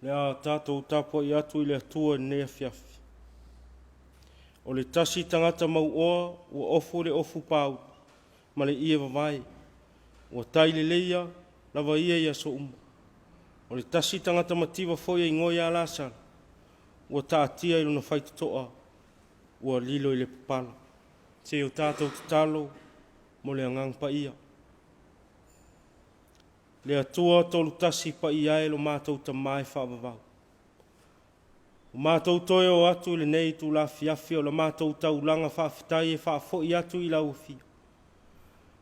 Le a tatou tapuai atu i le Atua i lenei afiafi. O le tasi tagata mauoa ua ofu le ofu pauli ma le ie vavae, ua tai leleia lava ia i aso uma. O le tasi tagata mativa foi e igoa ia Lasalo, ua taatia i lona faitotoa, ua lilo i le papala. Se i o tatou tatalo mo le Agaga Paia. Le Atua Tolutasi Paia e lo matou Tama e faavavau. Ua matou toe o atu i lenei itula afiafi o la matou taulaga faafetai e faafoi atu i lau Afio.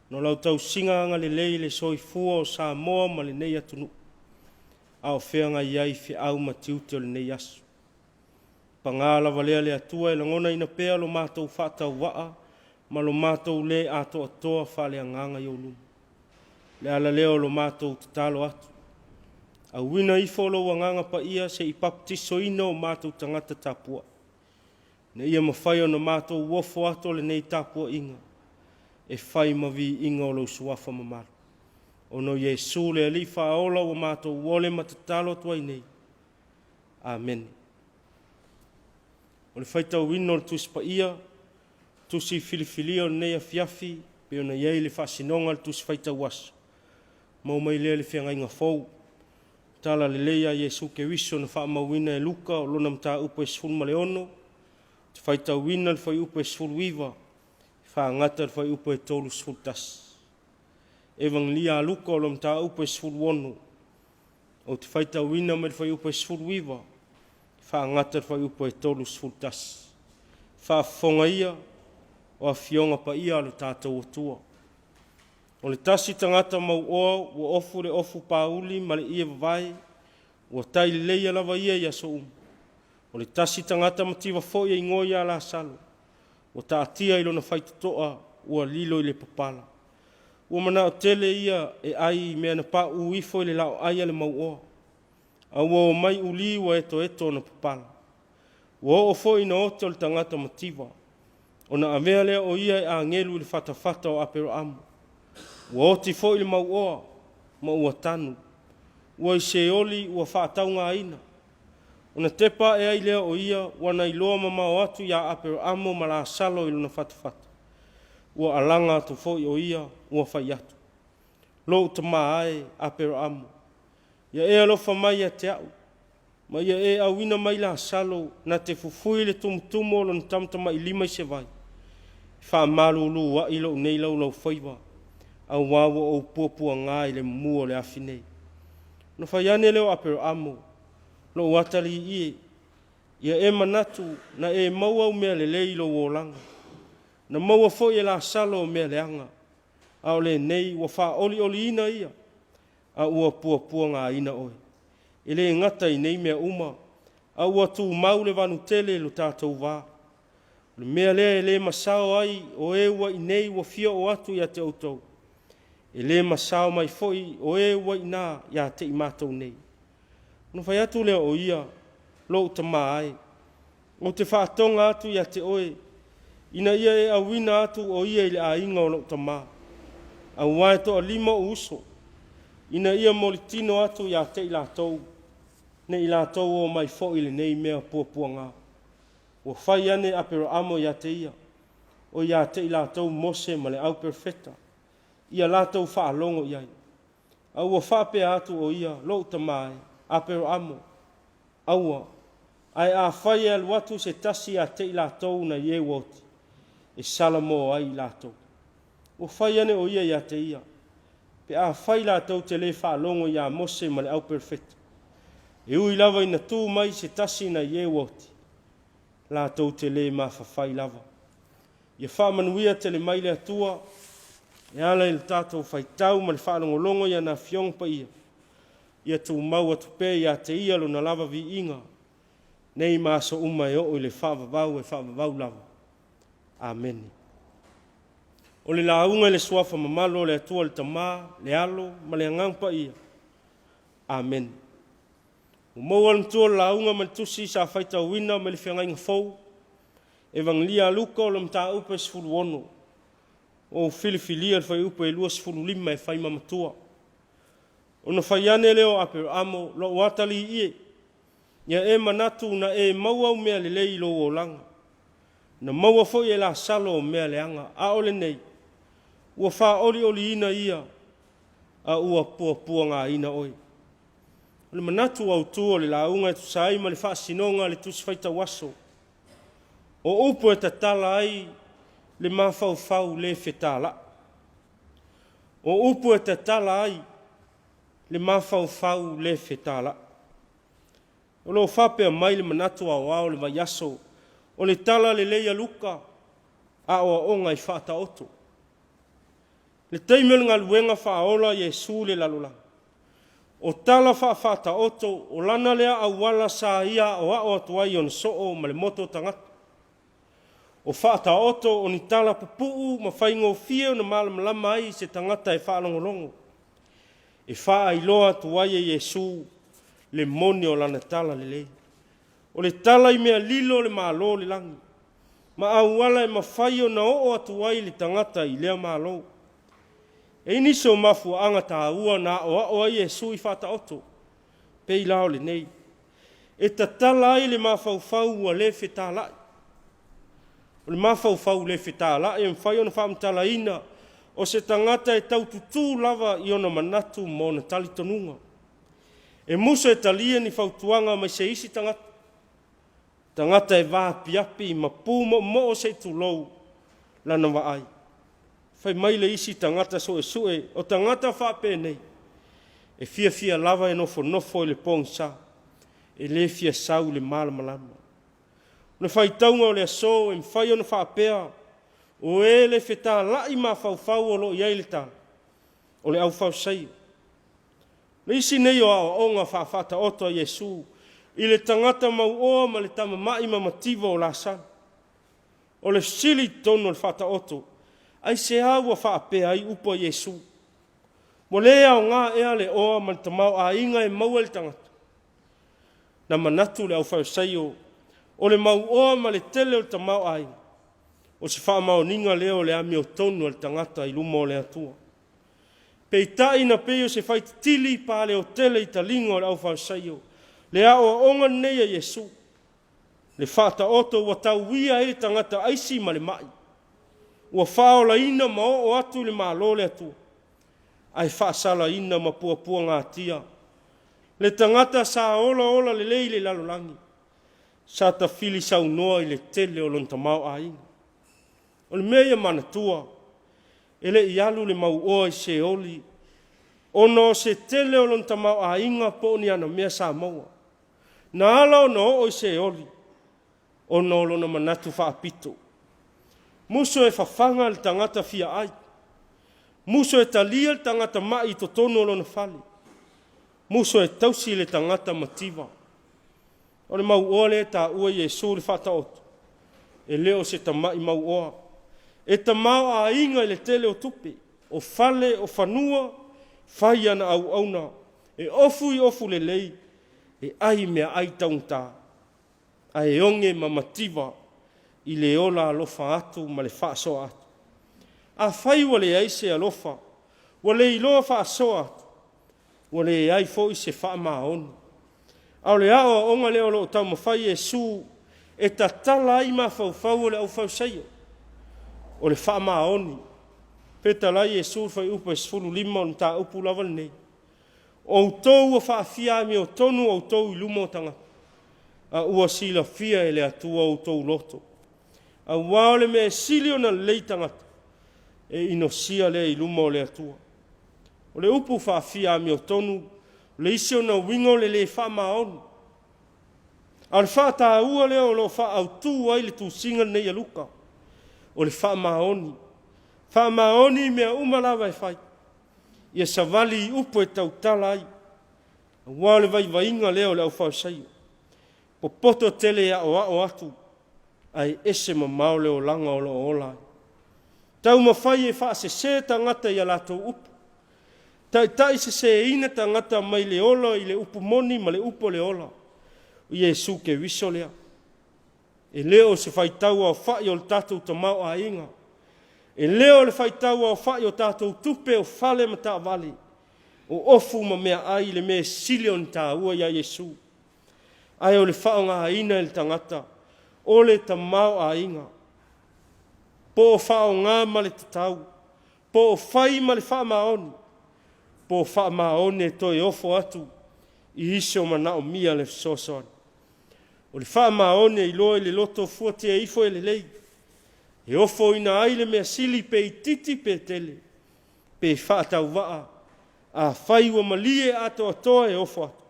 No lau tausiga agalelei i le soifua o Samoa ma lenei atunuu, a o feagai ai feau ma tiute o lenei aso. Paga lava lea le Atua e lagonaina pea lo matou faatauvaa ma lo matou le atoatoa faaleagaga i ou luma. Le ala lea o lo matou tatalo atu. Auina ifo lou Agaga Paia se i papatisoina o matou tagata tapuai, ina ia mafai ona matou ofo atu o lenei tapuaiga e fai ma viiga o lou suafa mamalu. Ona o Iesu le Alii Faaola ua matou ole ma tatalo atu ai nei. Amene. O le faitauina o le Tusi Paia, tusi filifilia o lenei afiafi, pei ona i ai le faasinoga o le Tusi Faitau Aso, maua mai lea i le Feagaiga Fou. Tala lelei a Iesu Keriso na faamauina e Luka o lona mataupu e 16, te faitauina le fuaiupu e 19, faagata le fuaiupu e 31. Evagelia a Luka o lona mataupu e 16, ou te faitauina mai le fuaiupu e 19, faagata le fuaiupu e 31. Faafofoga ia o afioga paia a lo tatou Atua. O le tasi tagata mauoa ua ofu le ofu pauli ma le ie vavae, ua tai leleia lava ia i aso uma. O le tasi tagata mativa foi e igoa ia Lasalo, ua taatia i lona faitotoa, ua lilo i le papala. Ua manao tele ia e ai i mea na pauu ifo i le laoai a le mauoa, a ua omai ulī ua etoeto ona papala. Ua oo foi ina oto le tagata mativa, ona avea lea o ia e agelu i le fatafata o Aperaamu. Ua oti foi le mauoa ma ua tanu, ua i Seoli ua faataugaina. Ona tepa ae ai lea o ia ua na iloa mamao atu iā Aperaamu ma Lasalo i lona fatafata. Ua alaga atu foi o ia ua fai atu, Lou tamā e, Aperaamu, ia e alofa mai ia te a'u, ma ia e auina mai Lasalo na te fufui le tumutumu o lona tamatamailima i se vai, e faamalulu a'i lo'u nei laulaufaiva, auā ua ou puapuagā i le mumu o le afi nei. Ona fai ane lea o Aperaamu, Lou atalii e, ia e manatu na e maua au mea lelei i lou olaga, na maua foi e Lasalo o mea leaga, a o lenei ua faaolioliina ia, a ua puapuagaina oe. E le gata i nei mea uma, a ua tumau le vanu tele i lo tatou va. O le mea lea e le masao ai o e ua i inei ua fia oo atu ia te outou, e le masao mai foi o e ua i ina ia te i matou nei. Ona fai atu lea o ia, Lou tamā e, ou te faatoga atu ia te oe, ina ia e auina atu o ia i le aiga o lou tamā, auā e toalima o'u uso, ina ia molitino atu ia te i latou, ne i latou o mai foi i lenei mea puapuagā. Ua fai ane Aperaamo ia te ia, O ia te i latou Mose ma le au perofeta, ia latou faalogo i ai. A ua faapea atu o ia, Lou tamā e, Aperaamo, aua, ae afai e alu atu se tasi ia te i latou nai e ua oti, e salamo ai i latou. Ua fai ane o ia ia te ia, Pe afai latou te lē faalogo iā Mose ma le au perofeta, e ui lava ina tu mai se tasi nai e ua oti, latou te lē mafafai lava. Ia faamanuia tele mai le Atua e ala i le tatou faitau ma le faalogologo i ana Afioga Paia. Ia tumau atu pea ia te Ia Lona lava viiga, nei ma aso uma e oo i le faavavau e faavavau lava. Amene. O le lauga i le suafa mamalu o le Atua le Tama, le Alo ma le Agaga Paia. Amene. Ua maua le matua o le lauga ma le tusi sa faitauina mai le Feagaiga Fou, Evagelia a Luka o le mataupu e 16, ua ou filifilia le fuaiupu e 25 e fai ma matua. Ona fai ane lea o Aperamo, Lou atalii e, Ia e manatu na e maua au mea lelei i lou olaga, na maua foi e Lasalo o mea leaga, a o lenei, ua faaolioliina ia, a ua puapuagaina oe. O le manatu autu o le lauga e tusa ai ma le faasinoga a le Tusi Faitau Aso, o upu e tatala ai le mafaufau le fetala'i. O upu e tatala ai le mafaufau le fetala'i. O lo o faapea mai le manatu aoao o le vaiaso, o le Tala Lelei a Luka, aoaoga i faataoto. Le taimi o le galuega faaola a Iesu i le lalolagi, o tala faafaataoto o lana lea auala sa ia aoao atu ai i ona soo ma le moto o tagata. O faataoto o ni tala pupuu ma faigofie ona malamalama ai se tagata e faalogologo, e faailoa atu ai e Iesu le moni o lana tala lelei. O le tala i mea lilo o le Malo o le lagi, ma auala e mafai ona oo atu ai le tagata i lea Malo. E i ai nisi o mafuaaga taua na aoao ai Iesu i faataoto, pei la o lenei, e tatala ai le mafaufau ua le fetala'i. O le mafaufau le fetala'i e mafai ona faamatalaina o se tagata e tau tutū lava i ona manatu ma ona talitonuga. E musu e talia ni fautuaga mai se isi tagata, tagata e vaapiapi ma pumoomoo se i tulou lana vaai. Fai mai le isi tagata suesue, o tagata faapenei, e fiafia lava e nofonofo i le pogisa, e le fia sau i le malamalama. O le faitauga o le aso e mafai ona faapea, o e le fetala'i mafaufau o lo o i ai le tala, o le aufausaio. O le isi nei o aoaoga faafaataoto a Iesu i le tagata mauoa ma le tamama'i ma mativa o Lasalo. O le fesili i totonu o le faataoto, aisea ua faapea ai upu a Iesu? Ua le aoga ea le oa ma le tamaoaiga e maua e le tagata? Na manatu le aufaisaio o le mauoa ma le tele o le tamaoaiga, o se faamaoniga lea o le amiotonu a le tagata i luma o le Atua. Peitai na pei o se faititili paleotele i taliga o le aufaisaio, le aoaoga lenei a Iesu, le faataoto ua tauia ai le tagata aisi ma le mai, ua faaolaina ma oo atu i le Malo o le Atua, ae faasalaina ma puapuagatia le tagata sa olaola lelei i le lalolagi, sa tafili saunoa i le tele o lona tamaoaiga. O le mea ia manatua, e le i alu le mauoa i Seoli ona o se tele o lona tamaoaiga po o ni ana mea sa maua. Na ala ona oo i Seoli ona o lona manatu faapito. Musu e fafaga le tagata fia ai. Musu e talia le tagata mai i totonu o lona fale. Musu e tausi le tagata mativa. O le mauoa lea e taua Iesu i le faataoto, e le o se tama'i mauoa. E tamaoaiga i le tele o tupe, o fale, o fanua, fai ana auauna, e ofu i ofu lelei, e ai meaai taugata, ae oge ma mativa i le ola alofa atu ma le faasoa atu. Afai ua leai se alofa, ua le iloa faasoa atu, ua leai foi se faamaoni. A o le aoaoga lea o lo o taumafai Iesu e tatala ai mafaufau o le aufausaio, o le faamaoni. Fetalai Iesu i le fuaiupu e 15 o le mataupu lava lenei. O outou ua faafia amiotonu outou i luma o tagata, a ua silafia e le Atua outou loto. Aua o le mea e sili ona lelei tagata, e inosia lea i luma o le Atua. O le upu faafia amiotonu, o le isi ona uiga o le le faamaoni. A o le faataua lea o lo o faaautu ai le tusiga lenei a Luka, o le faamaoni. Faamaoni i mea uma lava e fai. Ia savali i upu e tautala ai, aua o le vaivaiga lea o le aufausaio. Popoto tele e aoao atu, ae ese mamao le olaga o lo o ola ai. Taumafai e faasese tagata i a latou upu. Taitai seseina tagata mai le ola i le upu moni ma le upu o le ola. O Iesu Keriso lea. E le o se faitau aofai o le tatou tamaoaiga. E le o le faitau aofai o tatou tupe o fale ma taavale, o ofu ma meaai le mea e sili ona taua ia Iesu. Ae o le faaaogaina e le tagata o le tamaoaiga, po o faaaoga ma le tatau, po o fai ma le faamaoni, po o faamaoni e toe ofo atu i isi o manaomia le fesoasoani. O le faamaoni e iloa i le loto fuatia ifo e lelei, e ofoina ai le mea sili pe itiiti pe tele, pe faatauvaa, afai ua malie atoatoa e ofo atu,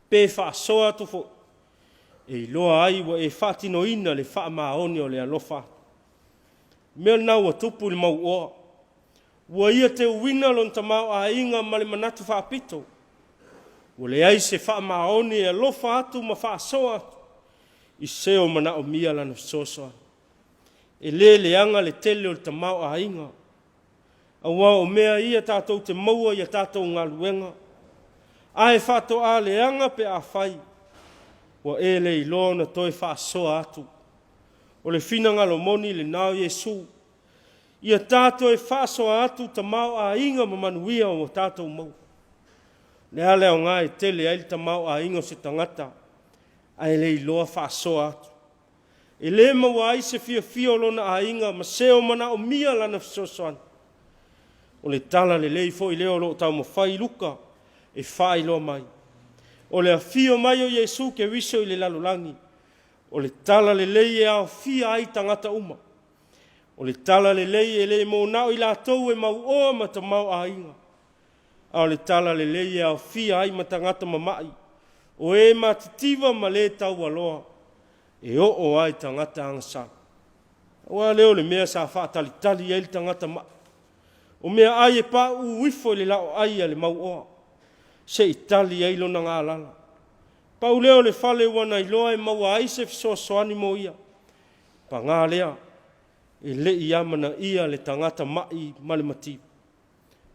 pe faasoa atu foi, e iloa ai ua e faatinoina le faamaoni o le alofa atu. Mea lena ua tupu i le mauoa, ua ia teuina lona tamaoaiga ma le manatu faapito, ua leai se faamaoni e alofa atu ma faasoa atu i se o manaomia lana fesoasoani. E le leaga le tele o le tamaoaiga, aua o mea ia tatou te maua i a tatou galuega, ae faatoa leaga pe afai ua e le iloa ona toe faasoa atu. O le finagalo moni lena o Iesu, ia tatou faasoa atu tamaoaiga ma manuia ua tatou maua. O le a le aoga e tele ai le tamaoaiga o se tagata ae le iloa faasoa atu? E le maua ai se fiafia o lona aiga ma se o manaomia lana fesoasoani. O le tala lelei foi lea o lo o taumafai Luka e faailoa mai. O le afio mai o Iesu Keriso i le lalolagi, o le tala lelei e aofia ai tagata uma. O le tala lelei e le mo na o i latou e mauoa ma tamaoaiga, a o le tala lelei e aofia ai ma tagata mama'i, o e matitiva ma le taualoa, e oo lava i tagata agasala. Aua lea o le mea sa faatalitali ai le tagata ma'i, o meaai e pauu ifo i le laoai a le mauoa, se i tali ai lona galala. Pau lea o le fale ua na iloa e maua ai se fesoasoani mo ia. Paga lea, e le i amanaia le tagata ma'i ma le mativa.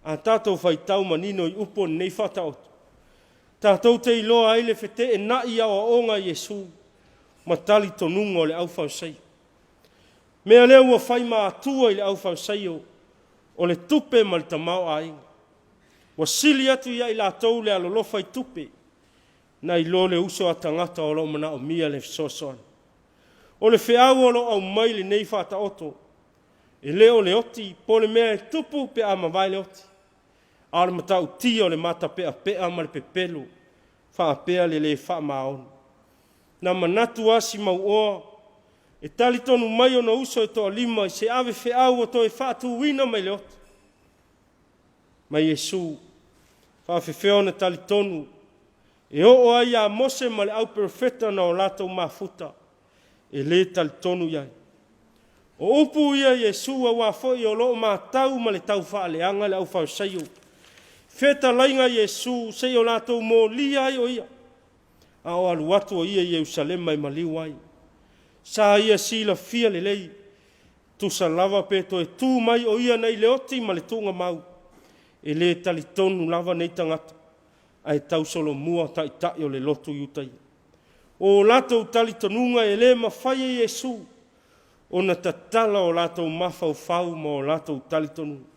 A tatou faitau manino i upu o lenei faataoto, tatou te iloa ai le feteenai aoaoga a Iesu ma talitonuga o le aufausaio. Mea lea ua fai ma atua i le aufausaio, o le tupe ma le tamaoaiga. Ua sili atu ia i latou le alolofa i tupe, nai lo le uso a tagata o lo o manaomia le fesoasoani. O le feau o lo o aumai lenei faataoto, e le o le oti po o le mea e tupu pe a mavae le oti, a o le matautia o le matapeapea ma le pepelo faapea le le faamaoni. Na manatu lava si mauoa e talitonu mai ona uso e toalima i se ave feau ua toe faatuina mai le oti. Ma Iesu, faafefea ona talitonu e oo ai ia Mose ma le au perofeta na o latou mafuta e le talitonu i ai. O upu ia Iesu aua foi o lo o matau ma le taufaaleaga le aufausaio. Fetalaiga Iesu se i o latou molia ai o ia, a o alu atu o ia i Ierusalema e maliu ai. Sa ia silafia lelei, tusa lava pe toe tu mai o ia nei le oti ma le tuugamau, e le talitonu lava nei tagata, ae tausolomua taitai o le lotu Iutaia. O latou talitonuga e le mafai e Iesu ona tatala o latou mafaufau ma o latou talitonuga.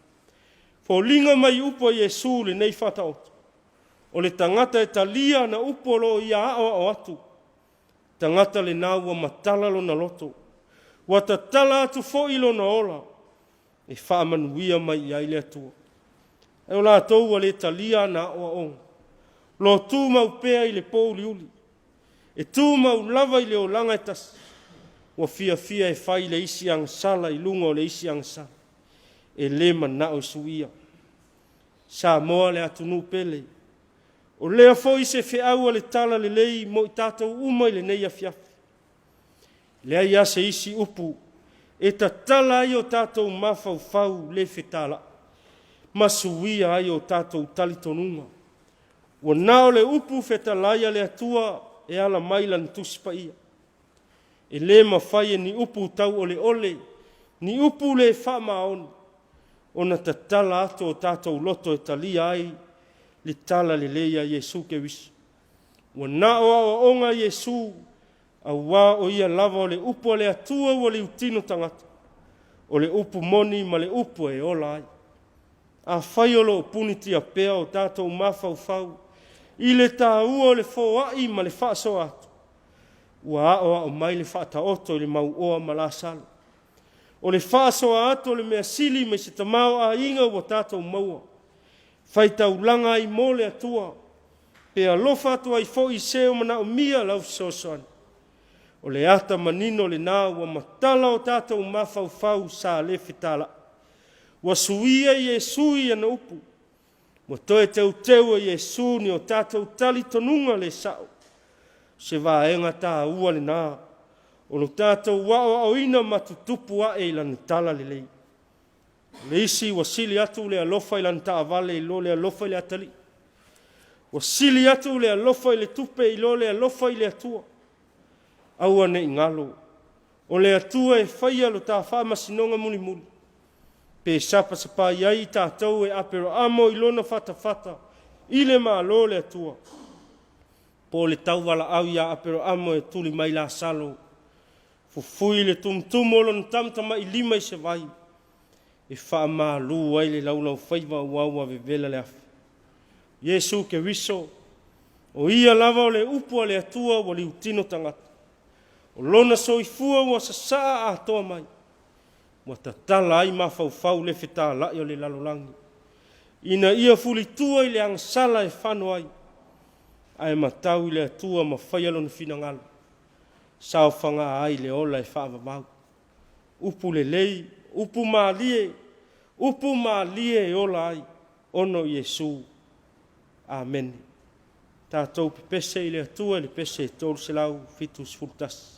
Foliga mai upu a Iesu lenei faataoto, o le tagata e talia ana upu o lo o ia aoao atu, tagata lena ua matala lona loto, ua tatala atu foi lona ola, e faamanuia mai i ai le Atua. Ae o latou ua le talia ana aoaoga, lo tumau pea i le pouliuli, e tumau lava i le olaga e tasi, ua fiafia e fai le isi agasala i luga o le isi agasala, e le manao e suia. Samoa le atunuu pele, o lea foi se feau a le tala lelei mo i tatou uma i lenei afiafi. Leai lava se isi upu e tatala ai o tatou mafaufau le fetalai, ma suia ai o tatou talitonuga. Ua na o le upu fetalai a le Atua e ala mai lana Tusi Paia. E le mafai e ni upu tauoleole, ni upu le faamaoni, ona tatala atu o tatou loto e talia ai le tala lelei a Iesu Keriso. Ua na o aoaoga a Iesu, aua o ia lava o le upu a le Atua ua liutino tagata, o le upu moni ma le upu e ola ai. Afai o lo o punitia pea o tatou mafaufau I le taua o le foai ma le faasoa atu, ua aoao mai le faataoto i le mauoa ma Lasalo. O le faasoa atu o le mea sili mai se tamaoaiga ua tatou maua, faitaulaga ai mo le Atua, pe alofa atu ai foi i se o manaomia lau fesoasoani. O le ata manino lena ua matala o tatou mafaufau sa le fetalai. Ua suia Iesu i ana upu, ua toe teuteu e Iesu ni o tatou talitonuga le sa'o. O se vaega taua lena o lo tatou aoaoina ma tutupu ae i lana talalelei. O le isi ua sili atu le alofa i lana taavale i lo le alofa i le atalii. Ua sili atu le alofa i le tupe i lo le alofa i le Atua. Aua ne i galo, o le Atua e faia lo ta faamasinoga mulimuli, pe sapasapai ai i tatou e Aperaamo i lona fatafata i le Malo o le Atua, po o le tauvalaau ia Aperaamo e tuli mai Lasalo, fufui le tumutumu o lona tamatamailima i se vai, e faamalu ai le laulaufaiva aua ua vevela le afi. Iesu Keriso, o ia lava o le upu a le Atua ua liutino tagata. O lona soifua ua sasaa atoa mai, ua tatala ai mafaufau le fetalai o le lalolagi, ina ia fulitua i le agasala e fano ai, ae matau i le Atua ma faia lona finagalo, saofaga ai le ola e faavavau. Upu lelei, upu malie, upu malie e ola ai, ona o Iesu. Amene. Tatou pepese i le Atua i le pese 371.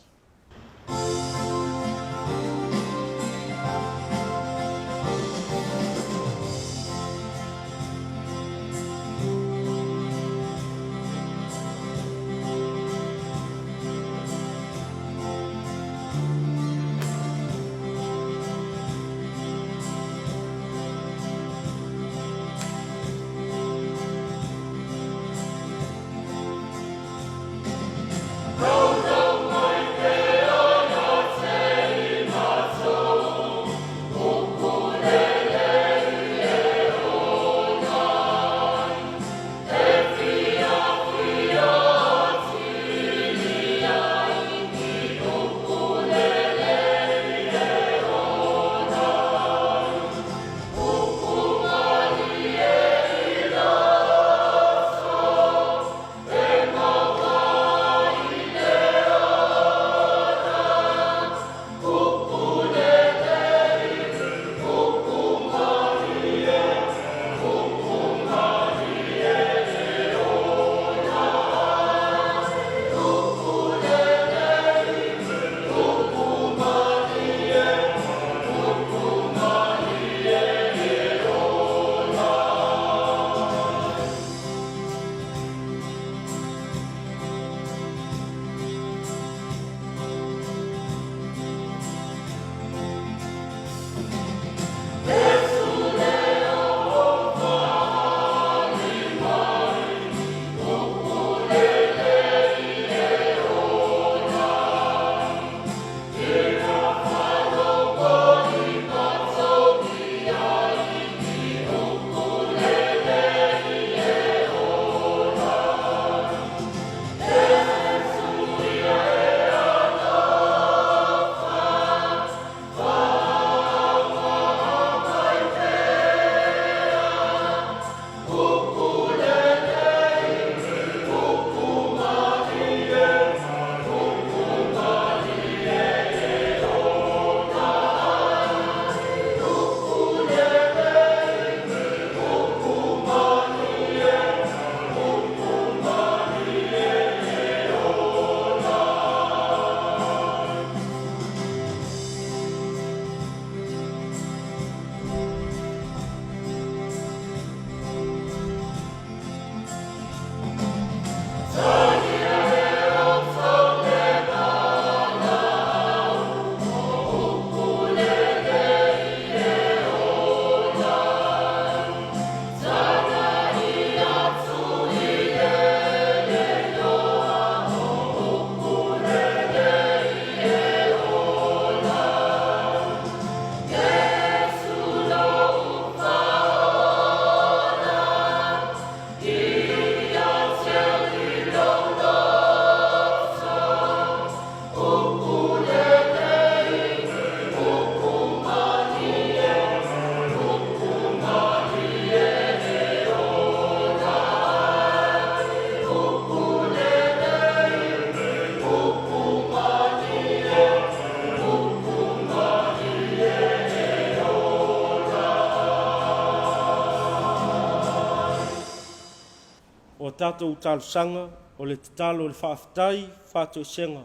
O a tatou talosaga, o le tatalo, o le faafetai, faatoesega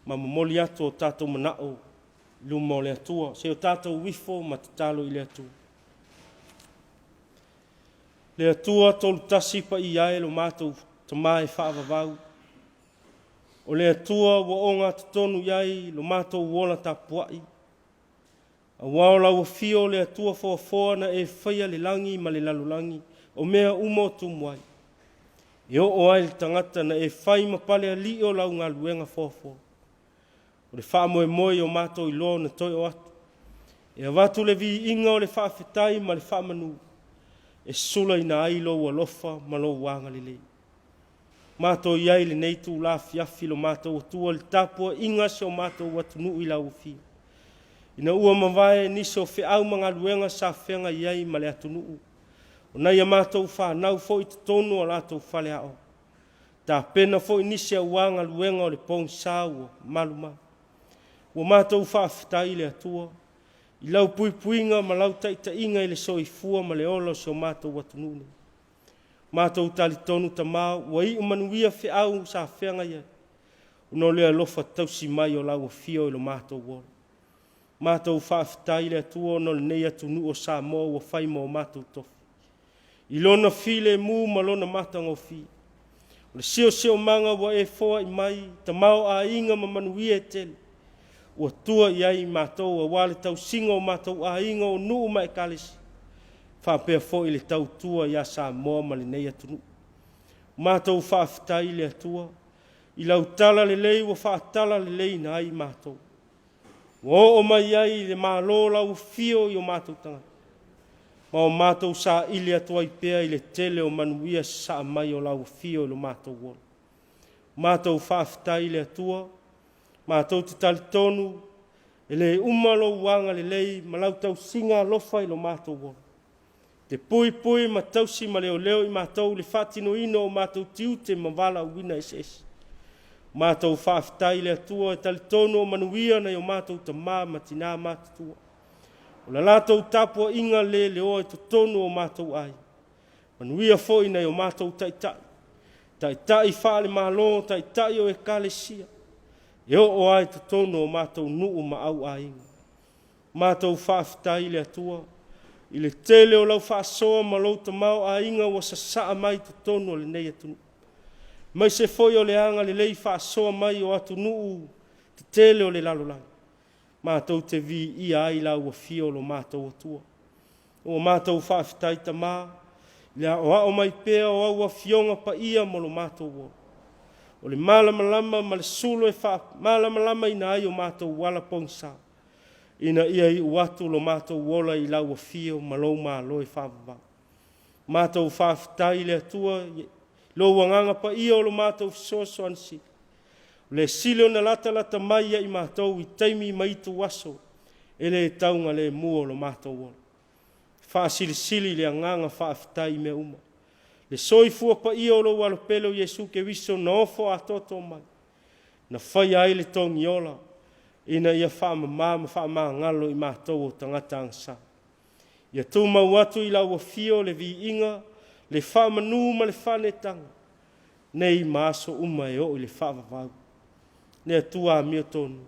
ma momoli atu o tatou manao i luma o le Atua. Se o tatou ifo ma tatalo i le Atua. Le Atua tolu tasi paia e lo matou Tama e faavavau. O le Atua ua ogatotonu i ai lo matou ola tapuai. Aua o lau afio o le Atua foafoa na e faia le lagi ma le lalolagi, o mea uma o tumu ai. E oo ai le tagata na e fai ma pale alii o lau galuega foafoa. O le faamoemoe o matou iloa na toe o atu. E avatu le viiga o le faafetai ma le faamanu, e sulaina ai lou alofa ma lou agalelei. Matou i ai lenei itula afiafi lo matou Atua i le tapuaiga a si o matou atunuu i lau afio. Ina ua mavae nisi o feau ma galuega sa feagai ai ma le atunuu, o nai a matou fanau foi i totonu o latou faleaoga. Tapena foi nisi aua galuega o le pogisa ua malu mai. Ua matou faafetai i le Atua i lau puipuiga ma lau taitaiga i le soifua ma le ola o si o matou atunuu nei. Matou talitonu Tama ua iu manuia feau sa feagai ai, ona o le alofa tausi mai o lau afio i lo matou ola. Matou faafetai i le Atua ona o lenei atunuu o Samoa ua fai ma o matou tofi, i lona filemu ma lona matagofie. O le siosiomaga ua e foai mai, tamaoaiga ma manuia e tele, ua tua i ai matou aua le tausiga o matou aiga o nuu ma ekalesia, faapea foi le tautua ia Samoa ma lenei atunuu. Matou faafetai i le Atua i lau tala lelei ua faatala leleiina ai matou. Ua oo mai ai i le Malo lau afio i o matou tagata, ma o matou saili atu ai pea i le tele o manuia sasaa mai o lau afio i lo matou ola. Matou faafetai i le Atua, matou te talitonu e le uma lou agalelei ma lau tausiga alofa i lo matou ola. Te puipui ma tausi ma leoleo i matou i le faatinoina o matou tiute ma valaauina eseese. Matou faafetai i le Atua e talitonu o manuia nai o matou tama ma tina matutua. O la latou tapuaiga le leoa i totonu o matou aiga. Manuia foi nai o matou taitai, taitai faale-Malo, taitai o ekalesia, e oo lava i totonu o matou nuu ma auaiga. Matou faafetai i le Atua i le tele o lau faasoa ma lou tamaoaiga ua sasaa mai i totonu o lenei atunuu, aemaise foi o le agalelei faasoa mai o atunuu tetele o le lalolagi. Matou te viia ai lau afio lo matou Atua. Ua matou faafetai Tama i le aoao mai pea o au afioga paia mo lo matou ola. O le malamalama ma le sulu e faamalamalamaina ai o matou ala pogisa, ina ia iu atu lo matou ola i lau afio ma lou malo e faavavau. Matou faafetai i le Atua i lou agaga paia o lo matou fesoasoani sili. O le sili ona latalata mai ia i matou i taimi ma itu aso e le taugalemu o lo matou ola. Faasilisili le agaga faafetai i mea uma. Le soifua paia o lou Alo pele o Iesu Keriso na ofo atoatoa mai, na faia ai le togiola, ina ia faamama ma faamagalo i matou o tagata agasala. Ia tumau atu i lau afio le viiga, le faamanu ma le faaneetaga, nei ma aso uma e oo i le faavavau. Le Atua amiotonu,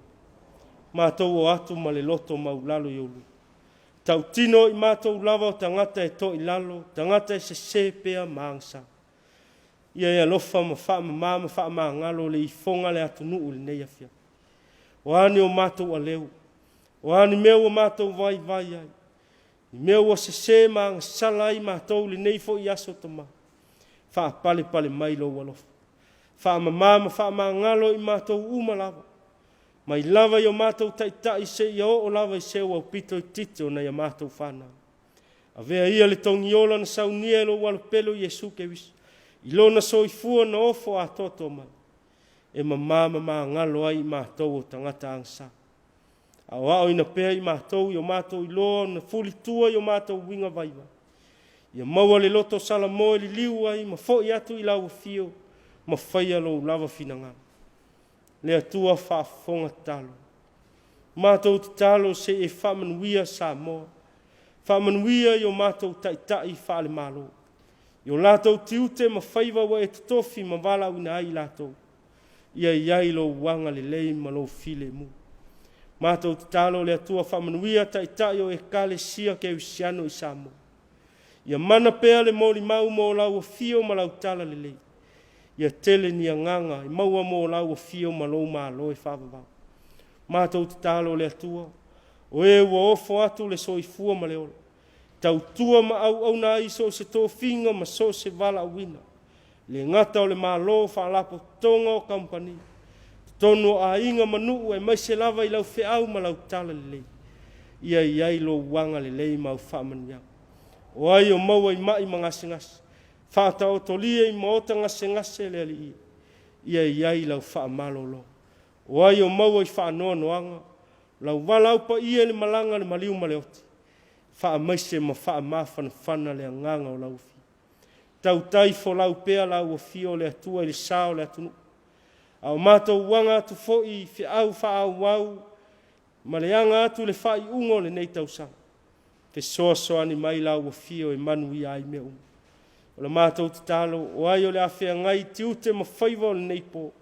matou o atu ma le loto maulalo i ou luma. Tautino i matou lava o tagata e toilalo, tagata e sese pea ma agasala. Ia e alofa ma faamama ma faamagalo le ifoga a le atunuu i lenei afiafi. O a ni o matou aleu, o a ni mea ua matou vaivai ai, ni mea ua sese ma agasala ai matou i lenei foi aso Tama, faapalepale mai lou alofa. Faamama ma faamagalo i matou uma lava, mai lava i o matou taitai seia oo lava i se aupito itiiti o nai a matou fanau. Avea ia le togiola na saunia e lou Alo pele o Iesu Keriso, i lona soifua na ofo atoatoa mai, e mama ma magalo ai i matou o tagata agasala. Aoaoina pea i matou i o matou iloa ona fulitua i o matou uiga vaivai. Ia maua le loto salamo e liliu ai ma foi atu i lau afio ma faia lou lava finagalo. Le Atua faafofoga tatalo. Matou tatalo se i e faamanuia Samoa, faamanuia i o matou taitai faale-Malo. I o latou tiute ma faiva ua e totofi ma valaauina ai i latou, ia i ai lou agalelei ma lou filemu. Matou tatalo le Atua faamanuia taitai o Ekalesia Kerisiano i Samoa. Ia mana pea le molimau mo lau afio ma lau talalelei. Ia tele ni agaga e maua mo lau afio ma lou malo e faavavau. Matou tatalo le Atua, o e ua ofo atu le soifua ma le ola, tautua ma auauna ai i so o se tofiga ma so o se valaauina, le gata o le Malo, faalapotopotoga o kamupani, totonu o aiga ma nuu aemaise lava i lau feau ma lau talalelei. Ia i ai lou agalelei ma au faamanuiaga. O ai o maua i mai ma gasegase, faataotolia i maota gasegase le Alii, ia i ai lau faamalolo. O ai o maua i faanoanoaga, lau valaau paia i le malaga a le maliu ma le oti, faamaise ma faamafanafana le agaga o lau afio. Tautai folau pea lau afio o le Atua i le sa o le atunuu. A o matou aga atu foi i feau faaauau ma le aga atu i le faaiuga o lenei tausaga, fesoasoani mai lau afio e manuia ai mea uma. O le matou tatalo, o ai o le a feagai i tiute ma faiva o lenei po,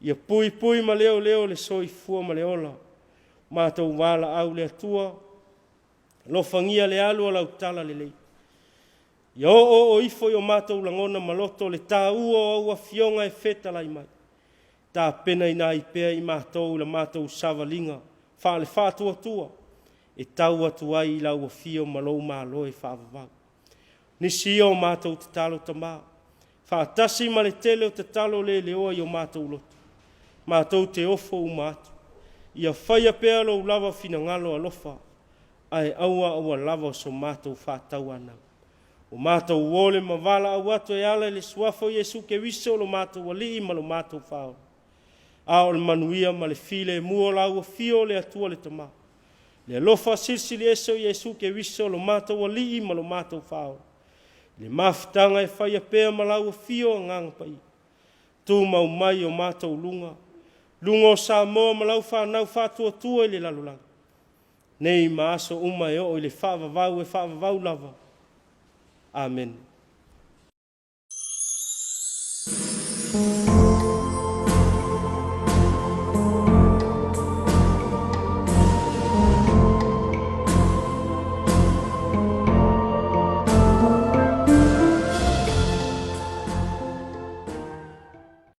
ia puipui ma leoleo le soifua ma le ola. Matou valaau le Atua, alofagia le alu o lau talalelei. Ia oooo ifo i o matou lagona ma loto le taua o au afioga e fetalai mai. Tapenaina ai pea i matou i la matou savaliga faale-faatuatua e tau atu ai i lau afio ma lou malo e faavavau. Nisi ia o matou tatalo Tama, faatasi ma le tele o tatalo leleoa i o matou loto, matou te ofo uma atu, ia faia pea lou lava finagalo alofa, ae aua aua lava so matou faatauanau. Ua matou ole ma valaau atu e ala i le suafa o Iesu Keriso lo matou Alii ma lo matou Faaola. A o le manuia ma le filemu o lau afio o le Atua le Tama, le alofa silisili ese o Iesu Keriso lo matou Alii ma lo matou Faaola, le mafutaga e faia pea ma lau afio Agaga Paia, tumau mai i o matou luga, luga o Samoa ma lau fanau faatuatua i le lalolagi, nei ma aso uma e oo i le faavavau e faavavau lava. Amene.